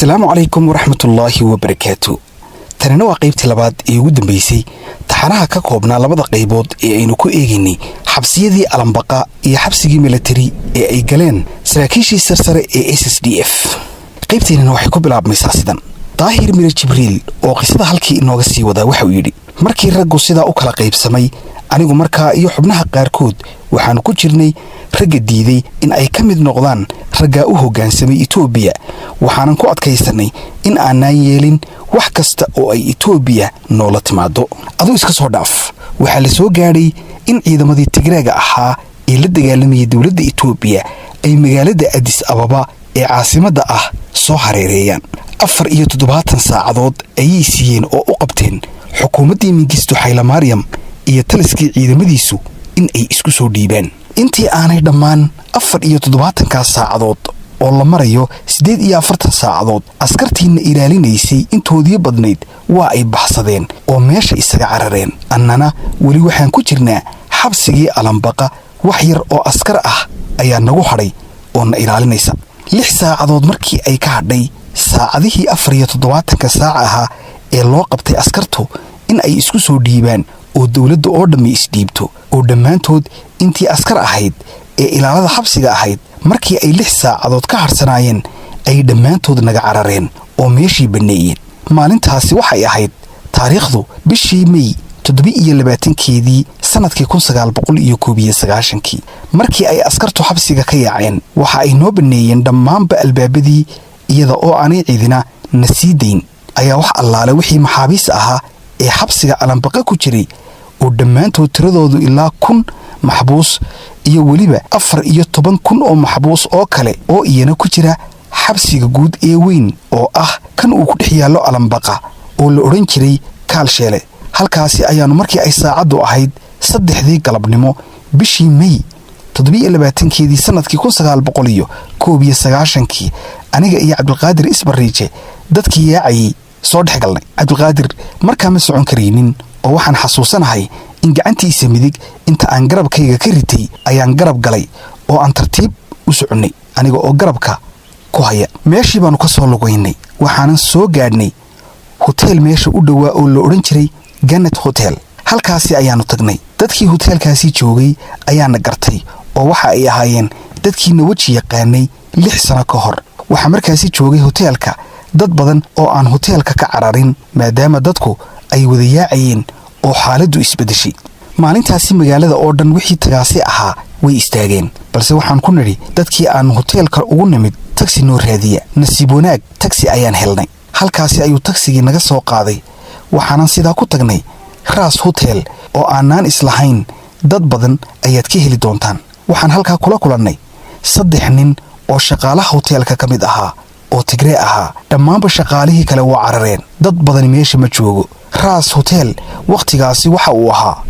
Asalaamu calaykum waraxmatullaahi wabarakaatu. Tanina waa qaybtii labaad ee ugu dambaysay taxanaha ka koobnaa labada qaybood ee aynu ku eegaynay xabsiyadii Alambaqa iyo xabsigii milatari ee ay galeen saraakiishii sarsare ee SSDF. Qaybteennana waxay ku bilaabmaysaa sidan. Daahir Mire Jibriil oo qisada halkii inooga sii wadaa waxauu yidhi: "Markii raggu sidaa u kala qaybsamay, anigu markaa iyo xubnaha qaarkood waxaannu ku jirnay ragga diiday in ay ka mid noqdaan raggaa u hoggaansamay Itoobiya. Waxaanan ku adkaysannay in aanaan yeelin wax kasta oo ay Itoobiya noola timaaddo. Aduu iska soo dhaaf, waxaa la soo gaadhay in ciidamadii Tigraaga ahaa ee la dagaalamayay dowladda Itoobiya ay magaalada Adis Ababa ee caasimadda ah soo hareereeyaan. 74 saacadood ayay siiyeen oo u qabteen xukuumaddii Mingisto Xaylamaryam iyo taliskii ciidamadiisu in ay isku soo dhiibaan. Intii aanay dhammaan 74-kaas saacadood oo la marayo 48 saacadood, askartiinna ilaalinaysay intoodii badnayd waa ay baxsadeen oo meesha isaga carareen. Annana weli waxaan ku jirnaa xabsigii Alambaqa. Wax yar oo askar ah ayaa nagu hadhay oo na ilaalinaysa. 6 saacadood markii ay ka hadhay saacadihii 74-ka saac ahaa ee loo qabtay askartu in ay isku soo dhiibaan oo dowladda oo dhammi isdhiibto, oo dhammaantood intii askar ahayd ee ilaalada xabsiga ahayd markii ay 6 saacadood ka hadhsanaayeen, ay dhammaantood naga carareen oo meeshii banneeyeen. Maalintaasi waxay ahayd taariikhdu bishii Mey 27-keedii, sannadkii 1991-kii. Markii ay askartu xabsiga ka yaaceen, waxa ay noo banneeyeen dhammaanba albaabadii, iyada oo aanay ciidina na sii dayn ayaa wax allaale wixii maxaabiis ahaa ee xabsiga Alambaqa ku jiray, oo dhammaantood tiradoodu ilaa 1000 maxbuus iyo weliba 14,000 oo maxbuus oo kale oo iyana ku jira xabsiga guud ee weyn oo ah kan uu ku dhex yaallo Alambaqa oo la odhan jiray Kaalsheele, halkaasi ayaannu markii ay saacaddu ahayd 3-dii galabnimo bishii Mey 27-keedii, sannadkii 1991-kii, aniga iyo Cabdulqaadir Isbariije dadkii yaacayay soo dhex galnay. Cabdulqaadir markaa ma socon karaynin, oo waxaan xasuusanahay in gacantiisa midig inta aan garabkayga ka ritay ayaan garab galay oo aan tartiib u soconnay, aniga oo garabka ku haya. Meeshii baannu ka soo lugaynay, waxaanan soo gaadhnay hoteel meesha u dhowaa oo la odhan jiray Gannet Hotel. Halkaasi ayaannu tagnay. Dadkii hoteelkaasi joogay ayaana gartay, oo waxa ay ahaayeen dadkiina weji yaqaanay 6 sano ka hor. Waxaa markaasi joogay hoteelka dad badan oo aan hoteelka ka cararin, maadaama dadku ay wada yaacayeen oo xaaladdu isbeddeshay. Maalintaasi magaalada oo dhan wixii tagaasi ahaa way istaageen, balse waxaan ku nidhi dadkii aannu hoteelka ugu nimid: 'Tagsi noo raadiya.' Nasiib wanaag, tagsi ayaan helnay. Halkaasi ayuu tagsigii naga soo qaaday, waxaanan sidaa ku tagnay Raas Hotel oo aanaan islahayn dad badan ayaad ka heli doontaan. Waxaan halkaa kula kulannay saddex nin oo shaqaalaha hoteelka ka mid ahaa oo Tigree ahaa. Dhammaanba shaqaalihii kale waa carareen, dad badani meesha ma joogo. Raas Hotel wakhtigaasi waxa uu ahaa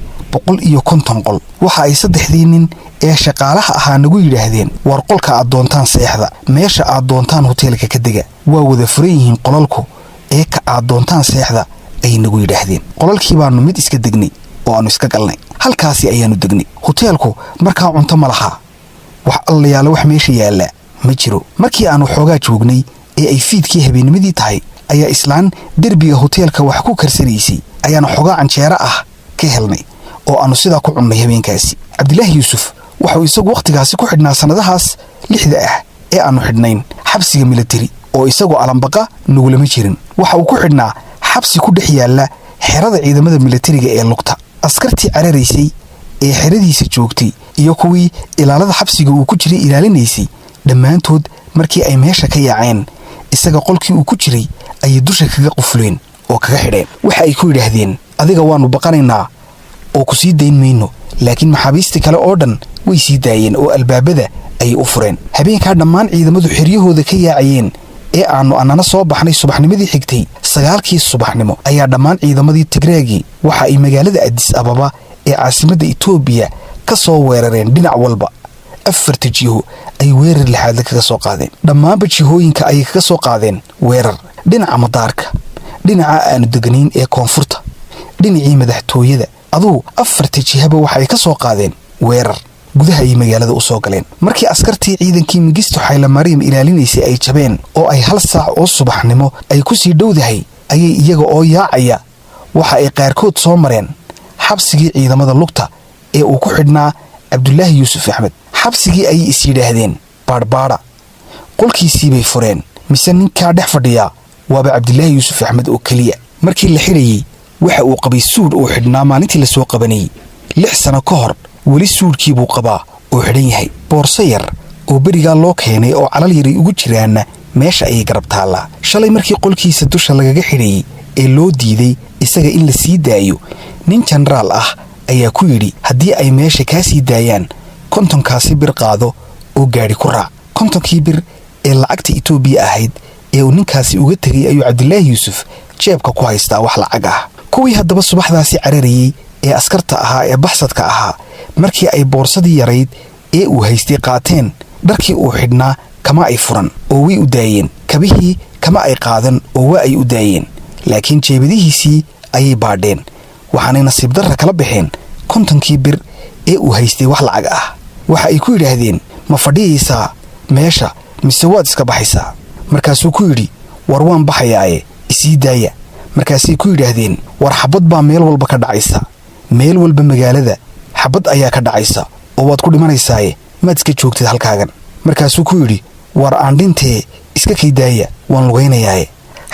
150 qol. Waxa ay saddexdii nin ee shaqaalaha ahaa nagu yidhaahdeen: 'War qolka aad doontaan seexda, meesha aad doontaan hoteelka ka dega, waa wada furan yihiin qolalku, ee ka aad doontaan seexda,' ayay nagu yidhaahdeen. Qolalkii baannu mid iska degnay oo aannu iska galnay. Halkaasi ayaannu degnay. Hoteelku markaa cunto ma lahaa, wax allayaalo wax meesha yaalla ma jiro. Markii aannu xoogaa joognay ee ay fiidkii habeennimadii tahay, ayaa islaan derbiga hoteelka wax ku karsanaysay ayaannu xoogaa canjeero ah ka helnay oo aannu sidaa ku cunnay habeenkaasi. Cabdilaahi Yuusuf waxauu isagu wakhtigaasi ku xidhnaa sannadahaas 6-da ah ee aannu xidhnayn xabsiga milatari, oo isagoo Alambaqa nagulama jirin. Waxa uu ku xidhnaa xabsi ku dhex yaalla xerada ciidamada milatariga ee lugta. Askartii cararaysay ee xeradiisa joogtay iyo kuwii ilaalada xabsiga uu ku jiray ilaalinaysay, dhammaantood markii ay meesha ka yaaceen, isaga qolkii uu ku jiray ayay dusha kaga qufleen oo kaga xidheen. Waxa ay ku yidhaahdeen: 'Adiga waannu baqanaynaa oo ku sii dayn mayno.' Laakiin maxaabiistii kale oo dhan way sii daayeen oo albaabada ayay u fureen. Habeenkaa dhammaan ciidamadu xeryahooda ka yaacayeen ee aannu annana soo baxnay subaxnimadii xigtay, 9-kii subaxnimo, ayaa dhammaan ciidamadii Tigreegii waxa ay magaalada Adis Ababa ee caasimadda Itoobiya ka soo weerareen dhinac walba. Afarta jiho ay weerar lixaadle kaga soo qaadeen. Dhammaanba jihooyinka ayay kaga soo qaadeen weerar: dhinaca madaarka, dhinaca aanu deganayn ee koonfurta, dhinacii madaxtooyada, aduu afarta jihaba waxay ka soo qaadeen weerar. Gudaha ayay magaalada u soo galeen. Markii askartii ciidankii Mingisto Xaylamariyam ilaalinaysay ay jabeen oo ay 1 saac oo subaxnimo ay ku sii dhowdahay, ayay iyaga oo yaacaya waxa ay qaarkood soo mareen xabsigii ciidamada lugta ee uu ku xidhnaa Cabdulaahi Yuusuf Axmed. Xabsigii ayay is yidhaahdeen baadhbaadha. Qolkiisii bay fureen, mise ninkaa dhex fadhiyaa waaba Cabdilaahi Yuusuf Axmed oo keliya. Markii la xidhayey waxa uu qabay suudh uu xidhnaa maalintii la soo qabanayey 6 sano ka hor. Weli suudhkii buu qabaa oo xidhan yahay. Boorso yar oo berigaa loo keenay oo calal yaray ugu jiraanna meesha ayay garab taallaa. Shalay markii qolkiisa dusha lagaga xidhayey ee loo diiday isaga in la sii daayo, nin jenaraal ah ayaa ku yidhi, "Haddii ay meesha kaa sii daayaan, 50-kaasi bir qaado oo gaadhi ku raac." 50-kii bir ee lacagta Itoobiya ahayd ee uu ninkaasi uga tegay ayuu Cabdilaahi Yuusuf jeebka ku haystaa, wax lacag ah. Kuwii haddaba subaxdaasi cararayey ee askarta ahaa ee baxsadka ahaa, markii ay boorsadii yarayd ee uu haystay qaateen, dharkii uu xidhnaa kama ay furan oo way u daayeen, kabihii kama ay qaadan oo waa ay u daayeen, laakiin jeebadihiisii ayay baadheen. Waxaanay nasiib darra kala baxeen 50-kii bir ee uu haystay, wax lacag ah. Waxa ay ku yidhaahdeen, "Ma fadhiyaysaa meesha mise waad iska baxaysaa?" Markaasuu ku yidhi, "War waan baxayaaye, isii daaya." Markaasay ku yidhaahdeen, "War xabad baa meel walba ka dhacaysa, meel walba magaalada xabad ayaa ka dhacaysa oo waad ku dhimanaysaaye, maad iska joogtid halkaagan?" Markaasuu ku yidhi, "War aan dhintee, iska kay daaya, waan lugaynayaaye."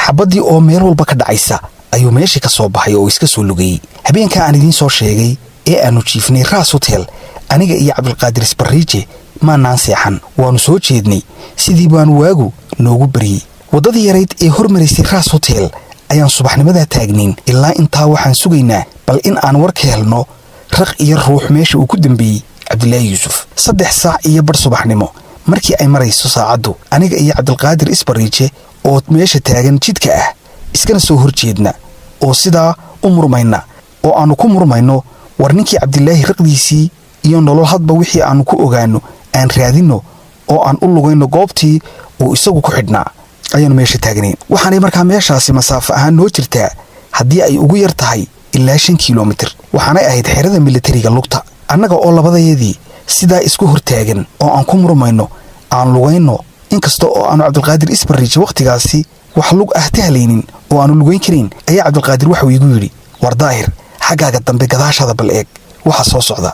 Xabaddii oo meel walba ka dhacaysa ayuu meeshii ka soo baxay oo iska soo lugeeyey. Habeenkaa aan idiin soo sheegay ee aannu jiifnay Raas Hotel, aniga iyo Cabdilqaadir Isbarriije maanaan seexan, waannu soo jeednay. Sidii baanu waagu noogu baryey. Waddadii yarayd ee hormaraysay Raas Hotel ayaan subaxnimadaa taagnayn. Ilaa intaa waxaan sugaynaa bal in aan war ka helno raq iyo ruux meesha uu ku dambeeyey Cabdilaahi Yuusuf. 3:30 subaxnimo markii ay marayso saacaddu, aniga iyo Cabdilqaadir Isbariije oo meesha taagan jidka ah, iskana soo hor jeedna oo sidaa u murmayna oo aannu ku murmayno, war ninkii Cabdilaahi raqdiisii iyo nolol hadba wixii aannu ku ogaanno aan raadinno oo aan u lugayno goobtii uu isagu ku xidhnaa, ayaannu meesha taagnayn. Waxaanay markaa meeshaasi masaafo ahaan noo jirtaa, haddii ay ugu yar tahay, ilaa 5 kilomitir. Waxaanay ahayd xerada militariga lugta. Annaga oo labadayadii sidaa isku hortaagan oo aan ku murmayno aan lugayno, inkasta oo aanu Cabdilqaadir Isbarriije wakhtigaasi wax lug ah tahlaynin oo aanu lugayn karayn, ayaa Cabdilqaadir waxuu iigu yidhi, "War Daahir, xaggaaga dambe gadaashaada bal eeg, waxa soo socda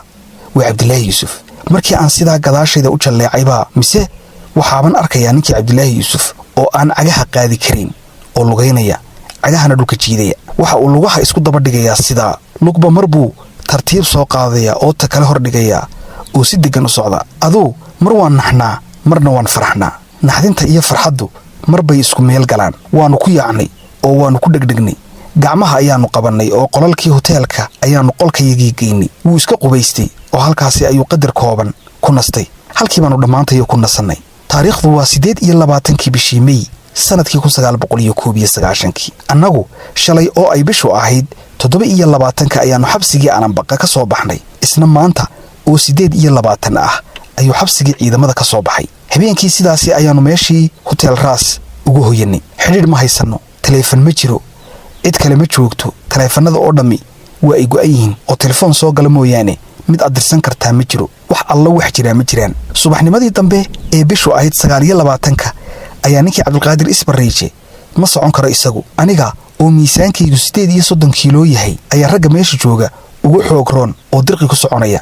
waa Cabdilaahi Yuusuf." Markii aan sidaa gadaashayda u jalleecaybaa, mise waxaaban arkayaa ninkii Cabdilaahi Yuusuf oo aan cagaha qaadi karayn oo lugaynaya, cagahana dhulka jiidaya. Waxa uu lugaha isku daba dhigayaa sidaa, lugba mar buu tartiib soo qaadayaa oo ta kale hor dhigayaa oo si deggan u socdaa. Aduu mar waan naxnaa, marna waan faraxnaa. Naxdinta iyo farxaddu mar bay isku meel galaan. Waannu ku yaacnay oo waannu ku dhegdhegnay, gacmaha ayaannu qabannay oo qolalkii hoteelka ayaannu qolkayagii geynay. Wuu iska qubaystay oo halkaasi ayuu qadar kooban ku nastay. Halkii baannu dhammaantayo ku nasannay. Taariikhdu waa 28-kii bishii Mey, sannadkii 1991-kii. Annagu shalay oo ay bishu ahayd 27-ka ayaannu xabsigii Alambaqa ka soo baxnay. Isna maanta oo 28 ah ayuu xabsigii ciidamada ka soo baxay. Habeenkii sidaasi ayaannu meeshii Hotel Raas ugu hoyanay. Xidhiidh ma haysanno, taleefan ma jiro, cid kale ma joogto. Taleefannada oo dhammi waa ay go'an yihiin oo telefoon soo gala mooyaane mid aad dirsan kartaa ma jiro. Wax allo wax jiraa ma jiraan. Subaxnimadii dambe ee bishu ahayd 29-ka ayaa ninkii Cabdilqaadir Isbarriije ma socon karo isagu. Aniga oo miisaankaygu 38 kiilo yahay ayaa ragga meesha jooga ugu xoog roon oo dirqi ku soconaya.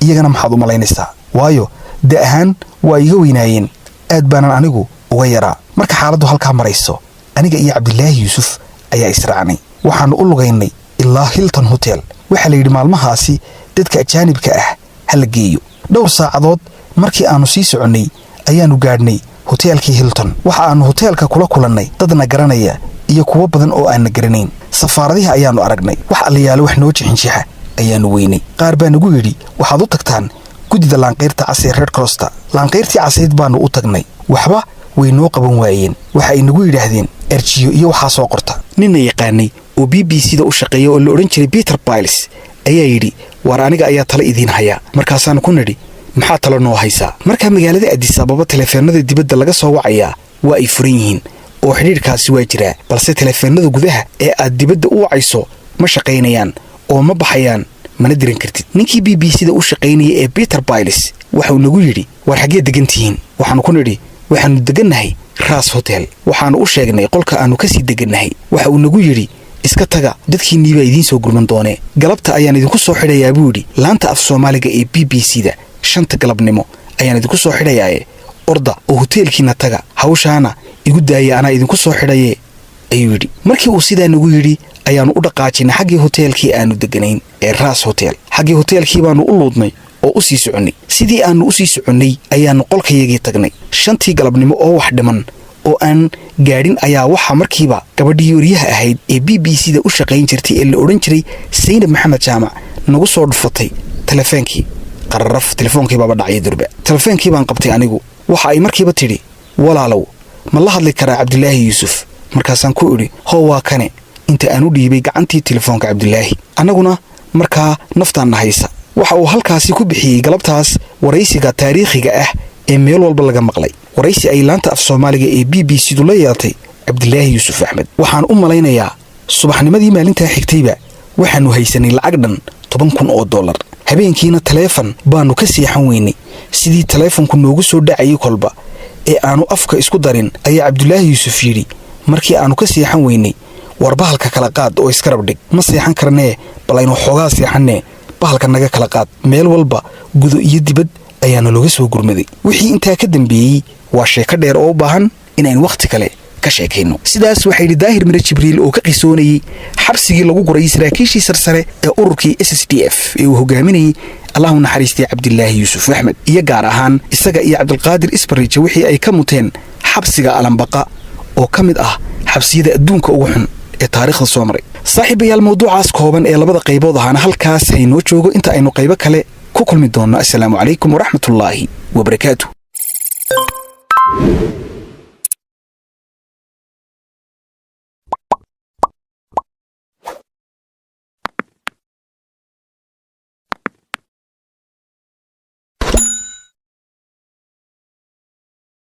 Iyagana maxaad u malaynaysaa? Waayo, da ahaan waa iga weynaayeen, aad baanan anigu uga yaraa. Marka xaaladdu halkaa marayso, aniga iyo Cabdilaahi Yuusuf ayaa israacnay. Waxaannu u lugaynay ilaa Hilton Hotel. Waxaa la yidhi maalmahaasi dadka ajaanibka ah ha la geeyo. Dhowr saacadood markii aannu sii soconnay ayaannu gaadhnay hoteelkii Hilton. Waxa aannu hoteelka kula kulannay dadna garanaya iyo kuwo badan oo aanna garanayn. Safaaradihii ayaannu aragnay. Wax allayaalo wax noo jixinjixa ayaannu weynay. Qaar baa nagu yidhi, "Waxaad u tagtaan guddida Laanqayrta Cas ee Red Crossta." Laanqayrtii Casayd baannu u tagnay. Waxba way noo qaban waayeen. Waxa ay nagu yidhaahdeen, "Erjiyo iyo waxaa soo qorta." Ninna yaqaanay oo BBC da u shaqeeya oo la odhan jiray Peter Biles ayaa yidhi, "Waar aniga ayaa talo idiin haya." Markaasaannu ku nidhi, "Maxaa talo noo haysaa?" Markaa magaalada Addis Ababa taleefeenada dibadda laga soo wacayaa waa ay furan yihiin oo xidhiidhkaasi waa jiraa, balse taleefeenada gudaha ee aad dibadda u wacayso ma shaqaynayaan oo ma baxayaan. Mana diran kartid. Ninkii BBC da u shaqaynayay ee Peter Biles waxau nagu yidhi: "War, xaggee degan tihiin?" Waxaannu ku nidhi: "Waxaannu degannahay Ras Hotel." Waxaannu u sheegnay qolka aannu ka sii degannahay. Waxa uu nagu yidhi: "Iska taga, dadkiinnii baa idiin soo gurman doonee. Galabta ayaan idinku soo xidhayaa," buu yidhi, "laanta af Soomaaliga ee BBC da. 5-ta galabnimo ayaan idinku soo xidhayaaye, orda oo hoteelkiinna taga. Hawshaana igu daaya, anaa idinku soo xidhaye," ayuu yidhi. Markii uu sidaa nagu yidhi ayaannu u dhaqaajinay xaggii hoteelkii aannu degganayn ee Ras Hotel. Xaggii hoteelkii baannu u luudnay oo u sii soconnay. Sidii aannu u sii soconnay ayaannu qolkayagii tagnay. 5-tii galabnimo oo wax dhiman oo aan gaadhin ayaa waxaa markiiba gabadhii wariyaha ahayd ee BBC da u shaqayn jirtay ee la odhan jiray Saynab Maxamed Jaamac nagu soo dhufatay telefoonkii. Qararaf, telefoonkii baaba dhacaya durba. Telefoonkii baan qabtay anigu. Waxa ay markiiba tidhi: "Walaalow, ma la hadli karaa Cabdilaahi Yuusuf?" Markaasaan ku idhi: "Hoo, waa kane," inta aan u dhiibay gacantii telefoonka Cabdilaahi. Annaguna markaa naftaanna haysa. Waxa uu halkaasi ku bixiyey galabtaas waraysiga taariikhiga ah ee meel walba laga maqlay, waraysi ay laanta af Soomaaliga ee BBC du la yeeltay Cabdilaahi Yuusuf Axmed. Waxaan u malaynayaa subaxnimadii maalintaa xigtayba waxaannu haysanay lacag dhan $10,000. Habeenkiina taleefan baannu ka seexan weynay. Sidii taleefonku noogu soo dhacayay kolba ee aannu afka isku darin ayaa Cabdulaahi Yuusuf yidhi markii aannu ka seexan weynay: "War, bahalka kala qaad oo iskarab dhig. Ma seexan karnee, bal aynu xoogaa seexannee, bahalka naga kala qaad." Meel walba, gudo iyo dibad, ayaana looga soo gurmaday. Wixii intaa ka dambeeyey waa sheeko dheer oo u baahan inaynu wakhti kale ka sheekayno. Sidaas waxaa yidhi Daahir Mire Jibriil oo ka qisoonayey xabsigii lagu guray saraakiishii sarsare ee ururkii SSDF ee uu hogaaminayey, Allahu naxariistay, Cabdilaahi Yuusuf Axmed, iyo gaar ahaan isaga iyo Cabdilqaadir Isbariije wixii ay ka muteen xabsiga Alambaqa oo ka mid ah xabsiyada adduunka ugu xun ee taariikhda soo maray. Saaxiibayaal, mawduucaas kooban ee labada qaybood ahaana halkaas haynoo joogo inta aynu qaybo kale ku kulmi doonno. Assalaamu calaykum waraxmatullaahi wabarakaatu.